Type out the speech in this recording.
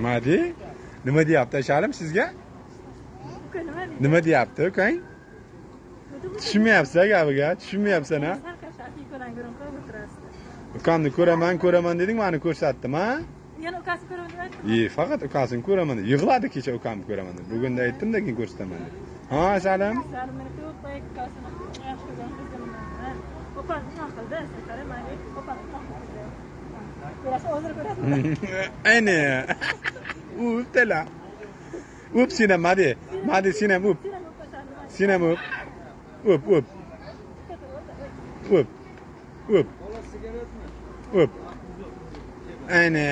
Madi, nima deyapti Ashalim sizga? Nima deyapti ukang? Tushunmayapsiz gapiga, tushunmayapsan ha? Ukamni ko'raman, ko'raman deding, meni ko'rsatdim ha? Yana ukasini ko'raman deb aytdim. Faqat ukasini ko'raman deb. Yig'ladi kecha ukamni ko'raman deb. Bugun da aytdim-da, keyin ko'rsataman deb. Ha, Ashalim? Ashalim meni ko'p ukasini yaxshi ko'rgan qizim. Opam nima qildi? Sen qara, meni opam nima qildi? Ko'rasiz, hozir ko'rasiz. Ayni. O'p tala. O'p sen ham, Madi. Madi sen ham o'p. Sen ham o'p. O'p, o'p. O'p. O'p. O'p. Ayni.